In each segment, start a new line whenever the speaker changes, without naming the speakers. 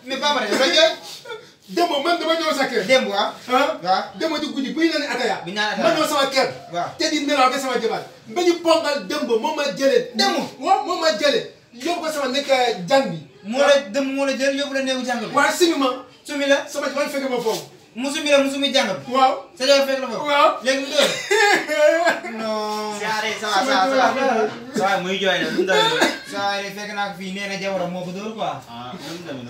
mais Bambara yow la jooy.
démb même dama ñëw sa kër.
démb waaw. waaw
démb di guddi buy naan ataya.
bi naan ataya
ma ñëw sama kër.
waaw
te di nelaw ak sama jabar. mbañu ponkal démb moo ma jëlee.
démb
waaw moo ma jëlee. yóbbu ko sama nekk jàng bi.
moo la démb moo la jël yóbbu la néegu jàng bi.
waaw simi ma.
sumi la.
sama jabar fekk ma foofu.
musumi la musumi jàng bi.
waaw.
sa jabar fekk la foofu.
waaw
léegi mu doon. non.
ça va muy jooy na lu mu demee
saa yi fekk naa ko fii nee na jabaram moo ko dóor quoi.
lu mu demee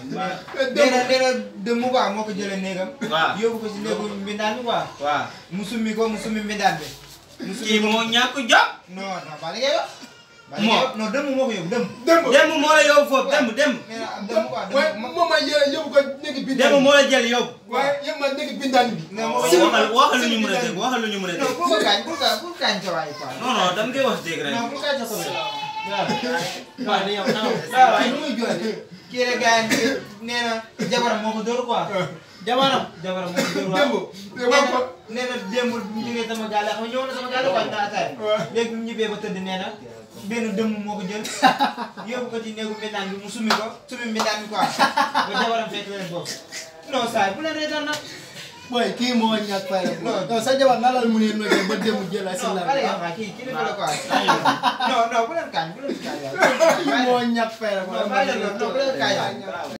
nag.
nee na dëmm quoi moo ko jëlee néegam.
waaw
yóbbu ko si néegu mbindaan bi quoi.
waaw.
mu summi mbindaan bi.
kii moo ñàkk jom.
non non ba li ngay wax.
moo
non dëmm moo ko yóbbu dëmm.
démb moo la yóbbu foofu démb.
nee na am dëmm quoi
waaye
dëmm.
moom ma yóbbu ko nekk bindaan
démb moo la jël yóbbu.
waaye yéen ma nekk bindaan bi.
non moo ko
waxal lu ñu mën a dégg waxal lu ñu mën a
non
dégg.
pour que gaañ sa waay quoi.
non non dama koy wax dégg rek.
non pour gaañ sa soxla.
waaw ni yow
kii nu muy jooy kii rek gaañ nee na jabaram moo ko dóor quoi. jabaram moo ko dóor waaw. nee na démb bu ñu jógee sama gaale xam nga ñëw na sama gaale quoi daa ataay. léegi bu ñu ñibbee ba tëdd nee na benn dëmm moo ko jël yóbbu ko ci néegu mbindaan bi mu summi mbindaan bi quoi ba jabaram fekk leen boobu. non saa yi bu leen reetaan nag.
boy kii moo ñàkk fay rek. non sa jabar nan la mu ne noonu ba dem jël la si la.
non kii la quoi. non bu leen kaañ
kii moo ñàkk fay rek.
non bu leen kaañ